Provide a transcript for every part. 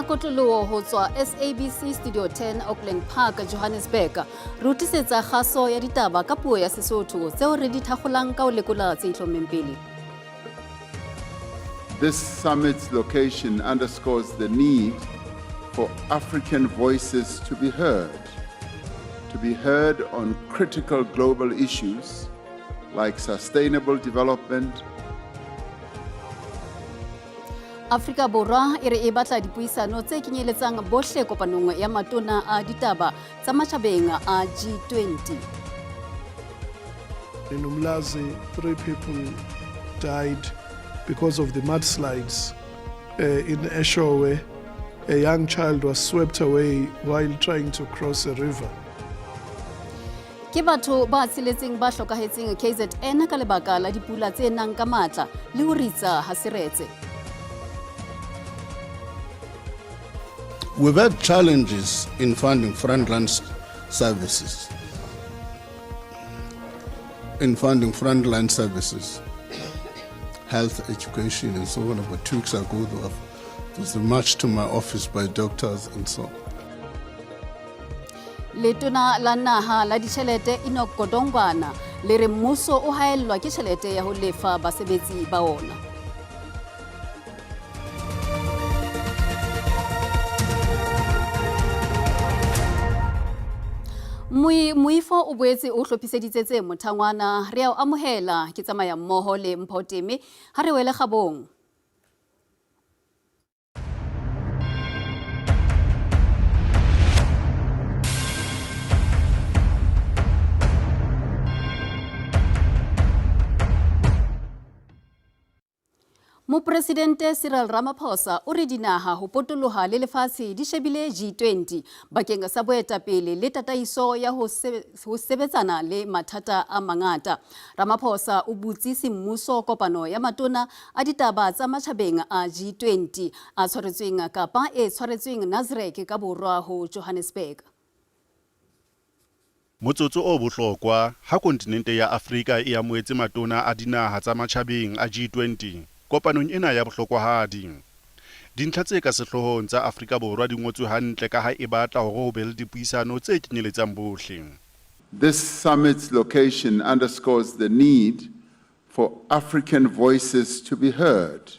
kotloloho ho tswa SABC Studio 10 Auckland Park, Johannesburg. Re o tlisetsa kgaso ya ditaba ka puo ya Sesotho tseo re di thakgolang ka ho lekola tse itlhommeng pele. This summit's location underscores the need for African voices to be heard, to be heard on critical global issues like sustainable development. Afrika Borwa e re e batla dipuisano tse kenyeletsang bohle kopanong ya matona a ditaba tsa matjhabeng a G20. In Umlazi, 3 people died because of the mudslides. In Eshowe, a young child was swept away while trying to cross a river. Ke batho ba tsheletseng ba hlokahetseng KZN ka lebaka la dipula tse nang ka matla le ho ritsa ha seretse. We've had challenges in funding frontline services. In funding frontline services, health, education, and so on. About 2 weeks ago, there was a march to my office by doctors and so on. Letona la naha la ditjhelete Enoch Godongwana le re mmuso o haellwa ke tjhelete ya ho lefa basebetsi ba ona. Moifo o boetse o hlophiseditse tse mothangwana, re a o amohela, ke tsamaya mmoho le Mpho Teme ha re wele kgabong. Mopresidente Cyril Ramaphosa o re dinaha ho potoloha le lefatshe di shebile G20 bakeng sa boetapele le tataiso ya ho sebetsana le mathata a mangata. Ramaphosa o butse semmuso kopano ya matona a ditaba tsa matjhabeng a G20 a tshwaretsweng kapa e tshwaretsweng Nasrec ka borwa ho Johannesburg. Motsotso o bohlokwa ha kontinente ya Afrika e amohetse matona a dinaha tsa matjhabeng a G20 kopanong ena ya bohlokwahadi. Dintlha tse ka sehloohong tsa Afrika Borwa di ngotswe hantle ka ha e batla hore ho be le dipuisano tse kenyeletsang bohle. This summit's location underscores the need for African voices to be heard,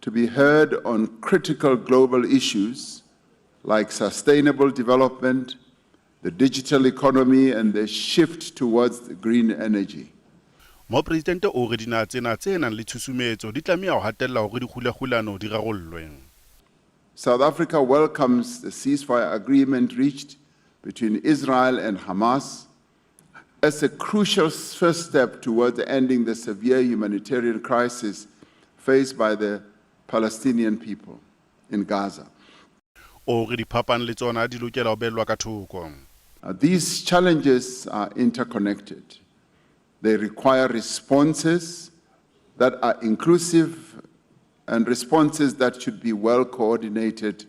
to be heard on critical global issues like sustainable development, the digital economy, and the shift towards the green energy. Mopresidente o re dinaha tsena tse nang le tshusumetso di tlameha ho hatella hore dikgulakgulano di rarollwe. South Africa welcomes the ceasefire agreement reached between Israel and Hamas as a crucial first step towards ending the severe humanitarian crisis faced by the Palestinian people in Gaza. O re diphapang le tsona di lokela ho behellwa ka thoko. These challenges are interconnected. They require responses that are inclusive and responses that should be well coordinated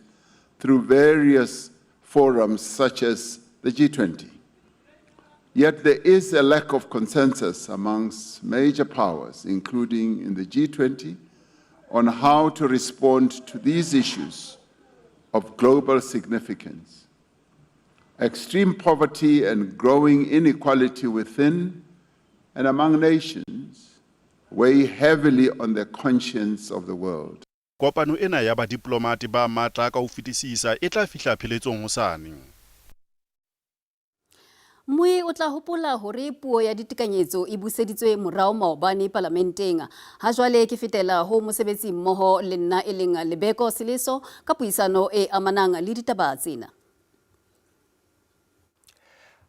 through various forums such as the G20. Yet there is a lack of consensus amongst major powers, including in the G20, on how to respond to these issues of global significance. Extreme poverty and growing inequality within and among nations weigh heavily on the conscience of the world. Kopano ena ya badiplomate ba matla ka ho fetisisa e tla fihla pheletsong hosane. Mmui o tla hopola hore puo ya ditekanyetso e buseditswe morao maobane palamenteng. Ha jwale ke fetela ho mosebetsi mmoho le nna e leng Lebeko Seleso ka puisano e amanang le ditaba tsena.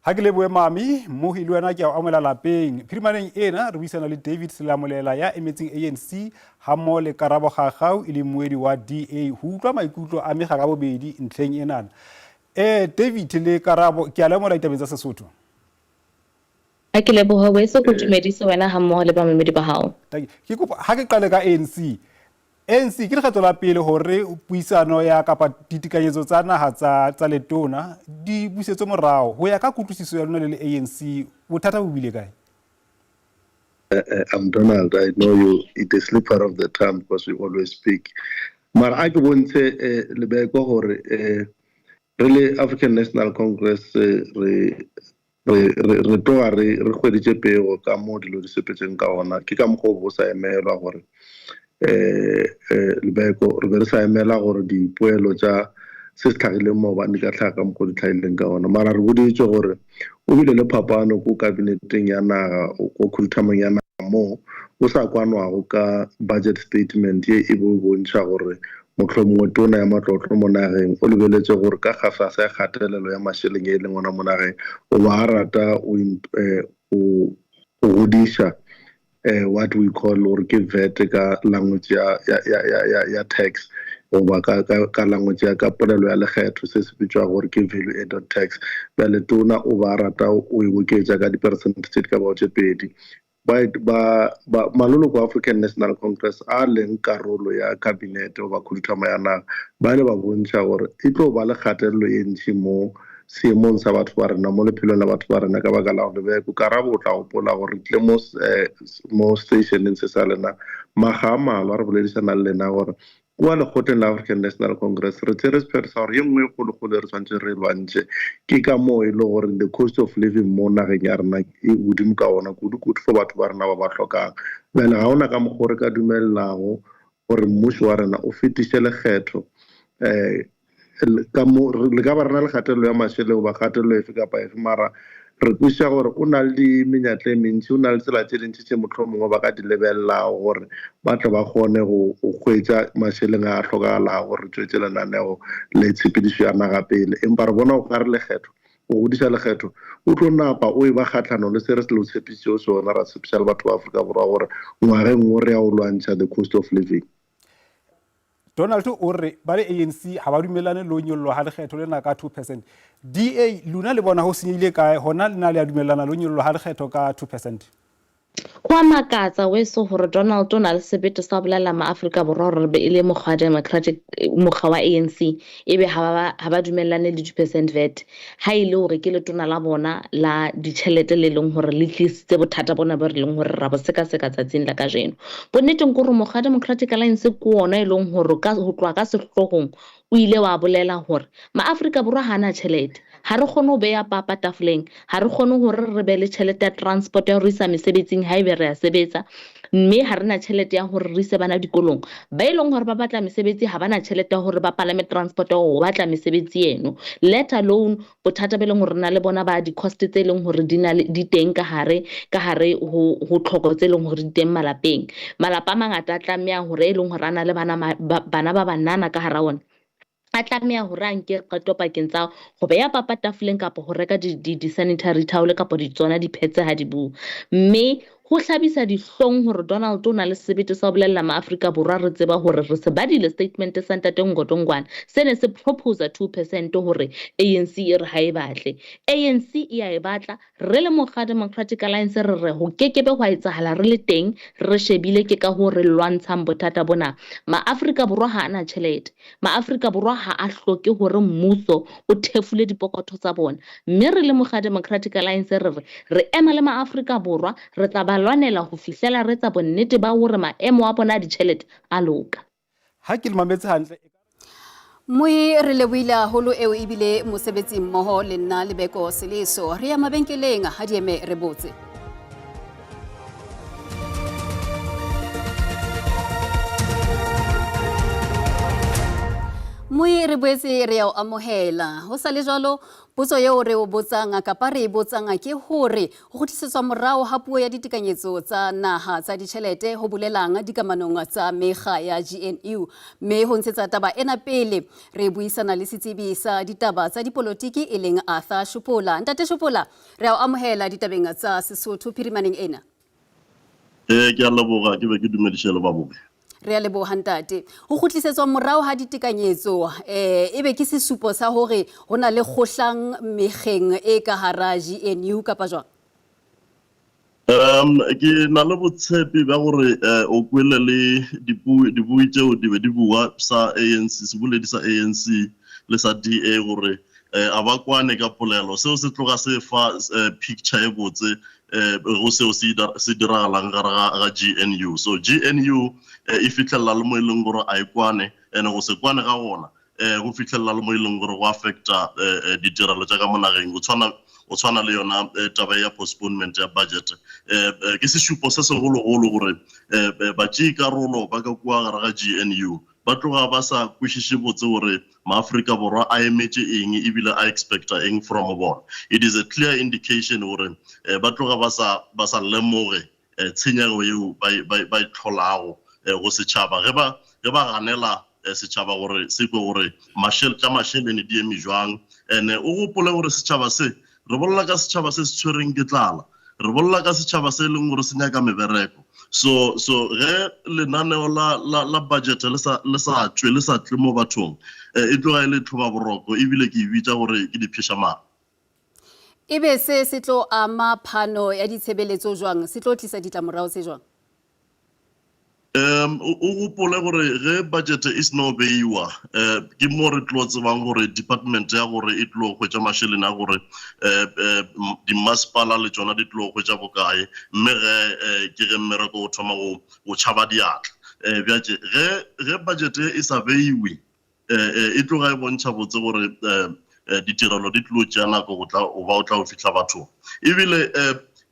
Ha ke lebohe mami, mmohi le wena ke a o amohela lapeng. Phirimaneng ena re buisana le David Selamolela ya emetseng ANC hammoho le Karabo Gagau e leng mmuedi wa DA ho utlwa maikutlo a mekga ka bobedi ntlheng enana. David le Karabo, ke a le amohela ditabeng tsa Sesotho. Ha ke lebohe weso, ke dumedise wena hammoho le bamamedi ba hao. Thank you. Ke kopa ha ke qale ka ANC. ANC ke lekgetlo la pele hore puisano ya kapa ditekanyetso tsa naha tsa tsa letona di busetswe morao. Ho ya ka kutlwisiso ya lona le le ANC, bothata bo bile kae? I'm Donald. I know you. It is slipper of the tongue because we always speak. Mara a ke bontshe eh, lebeko gore eh, re le African National Congress eh, re re re re tloga re re hweditše pego ka mo dilo di sepetseng ka gona. Ke ka mokgwa o bo sa emelwa gore eh eh lebeko re be re sa emela gore dipoelo tša se se tlhagileng maobane di ka tlhaga ka mokgwa di tlhagileng ka gona. Mara re boditšwe gore o bile le phapano ko kabineteng ya naga, ko khuduthamong ya naga moo go sa kwanwago ka budget statement ye e bo bontšha gore mohlomongwe tona ya matlotlo mo nageng o lebeletše gore ka kgafasa ya kgatelelo ya mašeleng ye e leng gona mo nageng o ba a rata o go godiša what we call gore ke VAT ka language ya, ya, ya, ya, ya, ya tax goba ka, ka, ka language ya ka polelo ya lekgetho se se bitšwa gore ke value added tax. Bjale tona o ba rata o e oketša ka diperesente tše di ka bago tše pedi. Ba, ba, ba, maloloko a African National Congress a leng karolo ya kabinete goba khuduthama ya naga ba ile ba bontšha gore e tlo ba le kgatelelo ye ntši mo seemong sa batho ba rena, mo lephelong la batho ba rena, ka baka la gore Lebeko Karabo o tla gopola gore re tlile mo, eh, mo stationeng se sa lena makga a malwa re boledišana le lena gore kua lekgotleng la African National Congress re tsere sephetho sa gore ye nngwe e kgolokgolo e re tshwanetse re e lwantšhe ke ka moo e le gore the cost of living mo nageng ya rena e godimo ka gona kudu-kudu for batho ba rena ba ba hlokang. Bjale ga gona ka mokgwa o re ka dumelelago gore mmušo wa rena o fetiše lekgetho um ka mo le ka ba rena le kgatelelo ya mašeleng goba kgatelelo efe kapa efe, mara re kwešiša gore o na le dimenyatla e mentši, o na le tsela tše dintši tše mohlomongwe ba ka di lebelelago gore ba tle ba kgone go hwetša mašeleng a a hlokagalago gore re tšwetše lenanego le tshepedišo ya naga pele. Empa re bona o ka re lekgetho, go godiša lekgetho, o tlo napa o e ba kgahlanong le se re se le tshepišitšego sona, ra tshepiša le batho ba Afrika Borwa gore ngwageng wo re ya go lwantšha the cost of living. Donald o re ba le ANC ga ba dumelane le ho nyollwa ga lekgetho lena ka 2 percent. DA lona le bona ho senyehile kae hona le na le a dumellana le ho nyollwa ga lekgetho ka 2 percent? Go a makatsa weso gore Donald o na le sebete sa go bolelela maAfrika Borwa gore re be e le mokgwa wa Democratic, mokgwa wa ANC, e be ga ba, ga ba dumelelane le 2 percent VAT. Ha e le gore ke letona la bona la ditšhelete le leng gore le tlisitse bothata bona bo re leng gore ra bo sekaseka tsatsing la kajeno. Bonneteng ke gore mokgwa wa Democratic Alliance ke wona e leng gore ka, ho tloha ka sehloohong o ile wa bolela gore maAfrika Borwa ga a na tšhelete. Ga re kgone go beya papa tafoleng, ga re kgone gore re be le tšhelete ya transport ya go re isa mesebetsing ha ebe re a sebetsa, mme ga re na tšhelete ya gore re ise bana dikolong. Ba e leng gore ba batla mesebetsi ga ba na tšhelete ya gore ba palame transport ya go batla mesebetsi eno. Let alone bothata be leng gore re na le bona ba di-cost tse e leng gore di na le di teng ka hare ka hare ho ho tlhoko tse e leng gore di teng malapeng. Malapa a mangata a tlameha hore e leng gore a na le bana bana ba banana ka hara ona a tlameha hore a nke qeto pakeng tsa go beya papa tafoleng kapa go reka di-sanitary towel kapa di tsona di-pads ha di bua. Mme go hlabisa dihlong gore Donald o na le sebete sa go bolelela maAfrika Borwa re tseba gore re se badile statement sa Ntate Godongwana se ne se proposa 2% gore ANC e re ha e batle. ANC e a e batla, re le mokga Democratic Alliance re re ho kekebe hwa etsahala re le teng re shebile, ke ka hoo re lwantshang bothata bona. MaAfrika Borwa ha a na tjhelete. MaAfrika Borwa ha a hloke hore mmuso o thefule dipokotho tsa bona. Mme re le mokga Democratic Alliance re re re ema le MaAfrika Borwa, re tla ba lwanela ho fihlela re etsa bonnete ba hore maemo a bona a ditjhelete a loka. Ha ke le mametse hantle Moi re lebohile haholo eo ebile mosebetsi mmoho le nna Lebeko Seleso. Re ya mabenkeleng ha di eme re botse. Moi re boetse re ya o amohela. Ho sa le jwalo, potso eo re o botsang kapa re e botsang ke hore ho kgutlisetswa morao ha puo ya ditekanyetso tsa naha tsa ditjhelete ho bolelang dikamanong tsa mekga ya GNU. Mme ho ntshetsa taba ena pele re buisana le setsebi sa ditaba tsa dipolotiki e leng Arthur Shupola. Ntate Shupola, re a o amohela ditabeng tsa Sesotho phirimaneng ena. Ee, ke a leboga, ke be ke dumediše le babogi. Re a leboha ntate. Ho kgutlisetswa morao ha ditekanyetso eh ebe ke sesupo sa hore ho na le kgohlang mekgeng e ka hara GNU kapa jwang? Ke na le botshepi bja gore o kwele le dibui tšeo di be di bua sa ANC, seboledi sa ANC le sa DA gore a ba kwane ka polelo. Seo se tloga se fa picture e botse go seo se diragalang gare ga GNU. So GNU e fihlelela le mo e leng gore a e kwane. And go se kwane ga gona go fihlelela le mo e leng gore go affecta ditirelo tša ka mo nageng, go tshwana le yona taba ya postponement ya budget. Ke sešupo se segologolo gore batšeekarolo ba ka kua gare ga GNU ba tloga ba sa kwešiše botse gore maAfrika Borwa a emetše eng ebile a expecta eng from bona. It is a clear indication gore ba tloga ba sa lemoge tshenyego yeo ba e hlolago go setšhaba ge ba ganela setšhaba gore se kwe gore tša mašeleng di eme jwang. And o gopole gore setšhaba se, re bolela ka setšhaba se se tshwereng ke tlala, re bolela ka setšhaba se e leng gore se nyaka mebereko. So ge lenaneo la budget le sa tšwe, le sa tle mo bathong, e tloga e le tlhobaboroko, ebile ke e bitša gore ke dipšhešamare. Ebe se se tlo ama phano ya ditshebeletso jwang? Se tlo tlisa ditlamorao tse jwang? O gopole gore ge budget e seno beiwa, ke mo re tlo tsebang gore department ya gore e tlo hwetša mašeleng a gore dimmasepala le tšona di tlo hwetša bokae, mme ge ke ge mmereko o thoma go tšhaba diatla. Bjatše ge budget e sa beiwe, e tloga e bontšha botse gore ditirelo di tlo tšea nako go tla o ba o tla o fihla bathong. Ebile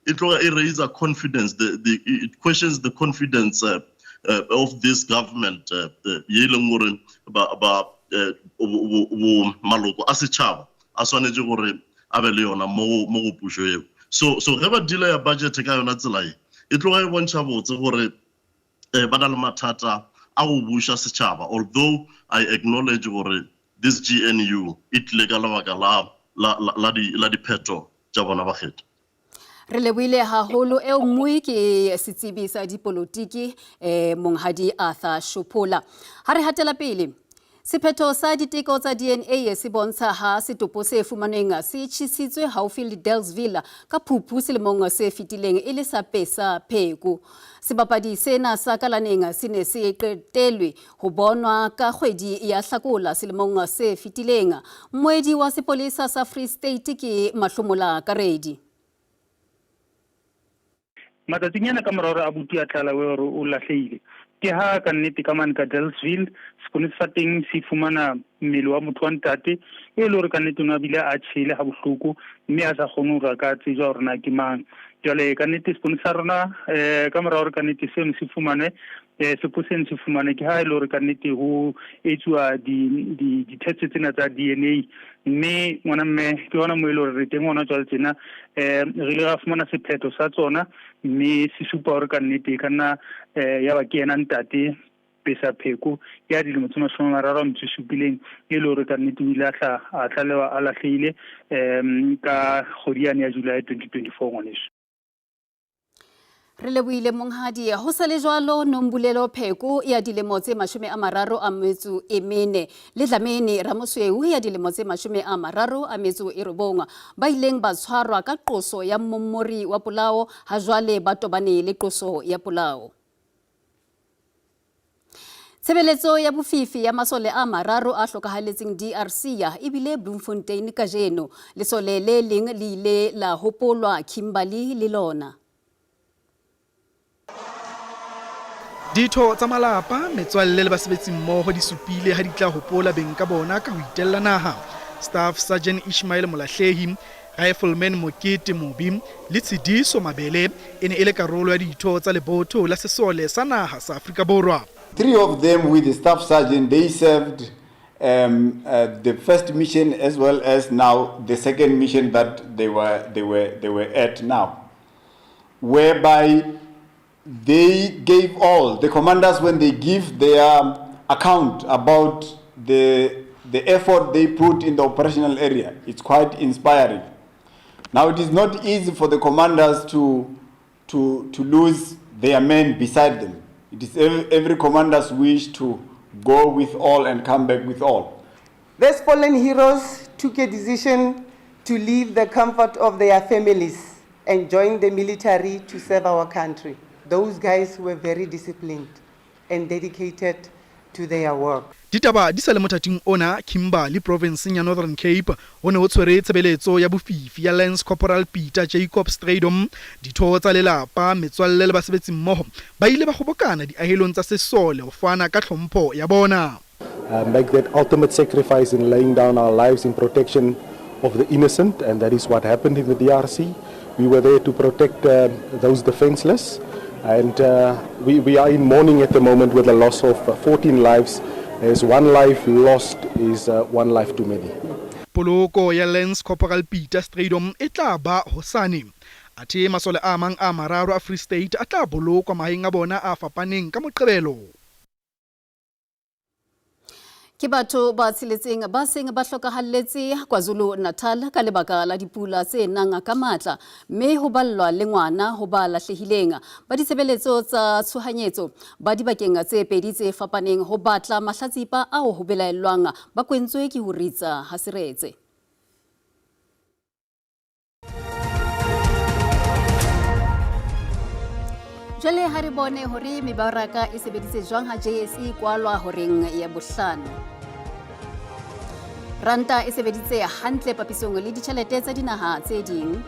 e tloga e raise confidence, it questions the confidence of this government, ye leng gore ba maloko a setšhaba a swanetše gore a be le yona mo go pušo eo. So ge ba deala ya budget ka yona tsela e, e tloga e bontšha botse gore ba na le mathata a go buša setšhaba. Although I acknowledge gore this GNU e tlile ka lebaka la dipheto tša bona bakgetho. Re lebohile haholo. Eo mmui ke setsebi sa dipolotiki, Monghadi Arthur Shopola. Ha re hatela pele, sephetho sa diteko tsa DNA se bontsha ha setopo se fumanweng se tjhesitswe haufi le Dellsville ka Phupu selemong se fetileng e le sa Pesa Pheko. Sebapadi sena sa kalaneng se ne se qetelwe ho bonwa ka kgwedi ya Hlakola selemong se fetileng. Mmoedi wa sepolesa sa Free State ke Mahlomola Karedi. Matsatsinyana ka mora hore abuti a tlala we hore o lahlehile, ke ha ka nnete ka mane ka Dellsville seponesa sa teng se fumana mmele wa motho wa ntate e le hore ka nnete o ne a bile a tjhele ha bohloko mme a sa kgone hore a ka tsejwa hore na ke mang. Jwale ka nnete seponesa sa rona ka mora hore ka nnete seno se fumanwe, seposeng se fumanwe, ke ha e le hore ka nnete ho etsuwa di-test tsena tsa DNA, mme ngwana mme ke hona mo e le hore re teng hona jwale tjena, re ile ra fumana sephetho sa tsona mme se supa hore ka nnete e ka nna ya ba ke yena ntate Pesa Pheko ya dilemo tse 37 e le hore ka nnete o ile a tla a tlalewa a lahlehile ka kgwedi yane ya July 2024 ngwaneso. Re lebohile monghadi. Ho sa le jwalo, Nombulelo Pheko ya dilemo tse 34 le Dlamini Ramosweu ya dilemo tse 39 ba ileng ba tshwarwa ka qoso ya mmommori wa polao, ha jwale ba tobane le qoso ya polao. Tshebeletso ya bofifi ya masole a mararo a hlokahaletseng DRC ya ebile Bloemfontein kajeno. Lesole le leng le ile la hopolwa Kimberley le lona. Ditho tsa malapa, metswalle le basebetsi mmoho di supile ha di tla hopola beng ka bona ka ho itella naha. Staff Sergeant Ishmael Molahlehi, Rifleman Mokete Mobi le Tshidiso Mabele e ne e le karolo ya ditho tsa lebotho la sesole sa naha sa Afrika Borwa. Three of them with the staff sergeant, they served the first mission as well as now the second mission that they were at now, whereby they gave all the commanders, when they give their account about the effort they put in the operational area, it's quite inspiring. Now, it is not easy for the commanders to lose their men beside them. It is every commander's wish to go with all and come back with all. These fallen heroes took a decision to leave the comfort of their families and join the military to serve our country. Those guys were very disciplined and dedicated to their work. Ditaba di sa le mothating ona, Kimberley provinseng ya Northern Cape ho ne ho tshwere tshebeletso ya bofifi ya Lance Corporal Peter Jacob Strydom. Ditho tsa lelapa, metswalle le basebetsi mmoho ba ile ba kgobokana diahelong tsa sesole ho fana ka tlhompho ya bona. Make that ultimate sacrifice in laying down our lives in protection of the innocent, and that is what happened in the DRC. We were there to protect those defenseless, and we are in mourning at the moment with the loss of 14 lives. As one life lost is one life too many. Poloko ya Lance Corporal Peter Strydom e tla ba hosane. Athe masole a mang a mararo a Free State a tla bolokwa mahaeng a bona a fapaneng ka Moqebelo. Ke batho ba tsheletseng ba seng ba hlokahalletse KwaZulu-Natal ka lebaka la dipula tse nang ka matla, mme ho ballwa le ngwana ho ba lahlehileng. Ba ditshebeletso tsa tshohanyetso ba dibakeng tse pedi tse fapaneng ho batla mahlatsipa ao ho belaellwang ba kwentswe ke ho ritsa ha seretse. Jwale ha re bone hore mebaraka e sebeditse jwang ha JSE kwalwa horeng ya bohlano. Ranta e sebeditse hantle papisong le ditjhelete tsa dinaha tse ding.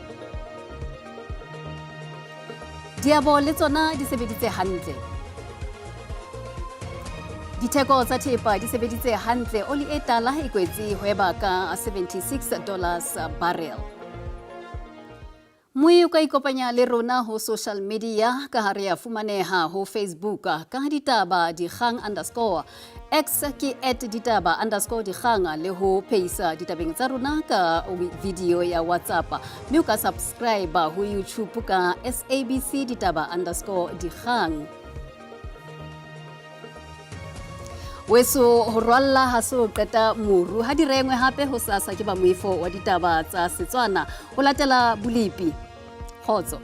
Diabo le tsona di sebeditse hantle. Ditheko tsa thepa di sebeditse hantle, oli e tala e kwetse hweba ka $76 barrel. Moi o ka ikopanya le rona ho social media ka ha re a fumaneha ho Facebook ka ditaba dikgang underscore X ke at ditaba underscore dikgang le ho pheisa ditabeng tsa rona ka video ya WhatsApp. Mme o ka subscribe ho YouTube ka SABC ditaba underscore dikgang. Weso ho rwalla ha se ho qeta moru ha di rengwe hape ho sasa ke ba moifo wa ditaba tsa Setswana ho latela bolepi. Kgotso.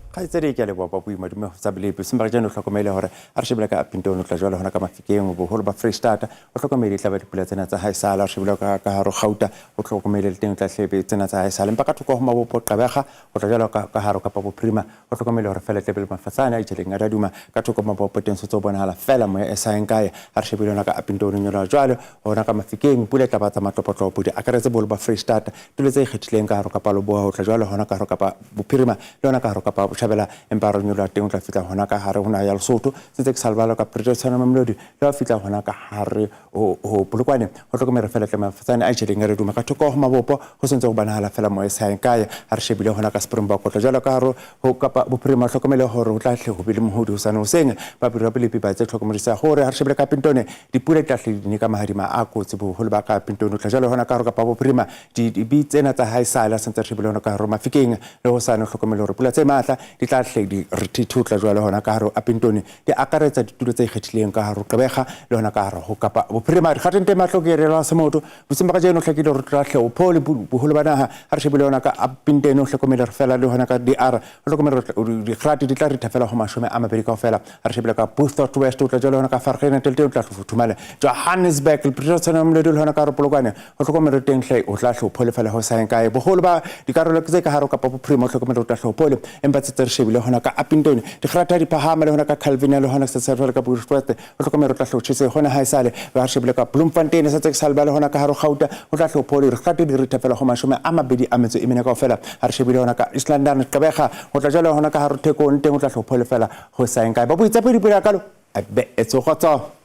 Kgaitsedi ke a leboha ba boima dume tsa bolepi semba re jane o hlokomele hore a re shebile ka Upington o tla jwale hona ka Mafikeng boholo ba Freistata o hlokomele e tla ba dipula tsena tsa haesale a re shebile ka hare Gauta o hlokomele le teng o tla hlebe tsena tsa haesale empa ka thoko ho mabopo Gqeberha o tla jwalo ka hare kapa bophirima o hlokomele hore fela tlebe le mafatsane a itjheleng a daduma ka thoko mabopo teng se tso bonahala fela moya e sa kae a re shebile hona ka Upington o nyoloha jwalo hona ka Mafikeng pula e tla ba tsa matlopotlopo di akaretse boholo ba Freistata tulo tse ikgethileng ka hare kapa Leboa ho tla jwalo hona ka hare kapa bophirima le hona ka hare kapa botjhabela empa re nyoloha teng o tla fihla hona ka hare ho naha ya Lesotho se ntse ke sa lebala ka Pretoria tshwana Mamelodi le wa fihla hona ka hare ho Polokwane ho hlokomela fela tle mafatsane a itjheleng re duma ka thoko ho mabopo ho sentse go bonahala fela moya sa kae ha re shebile hona ka Springbok o tla jwalo ka hare ho kapa bophirima hlokomele hore ho tla hle ho be le mohodi hosane hoseng ba biro ba ba tse tlhokomedisa hore ha re shebile ka Pintone dipula di tla hle di ne ka mahadima a kotsi boholo ba ka Pintone o tla jwalo hona ka hare kapa bophirima dibi tsena tsa haesale a sentse re shebile hona ka hare Mafikeng le hosane hlokomele hore pula tse matla di tla hle di re tla jwalo hona ka hare Upington di akaretsa ditulo tse ikgethileng ka hare Gqeberha le hona ka hare ho kapa bophirima dikgateng teng mahlo ke rela semoto boseng ba kajeno hlakile hore tla hle o phole boholo ba naha ha re shebile hona ka Upington o hlokomele re fela le hona ka DR o hlokomele hore dikgati di tla ritha fela ho 20 kaofela ha re shebile ka Beaufort West o tla jwalo hona ka Vereeniging teng o tla futhumale Johannesburg le Pretoria tshwana moledi le hona ka hare Polokwane o hlokomele teng hle o tla hle o phole fela ho sa kae boholo ba dikarolo tse ka hare kapa bophirima o hlokomele o tla hle o phole empa tse re shebile hona ka Upington dikgata di phahama le hona ka Calvinia le hona se se ka Beaufort West o hlokomele o tla hle o tjhese hona ha esale ba re shebile ka Bloemfontein se tse ke sa lebale hona ka hare Gauta o tla hle o phole dikgata di ritha fela ho 24 kaofela ha re shebile hona ka East London Gqeberha o tla jwalo hona ka hare Thekong teng o tla hle o phole fela ho sa kae ba boitsapedi pele kalo be etso kgotso.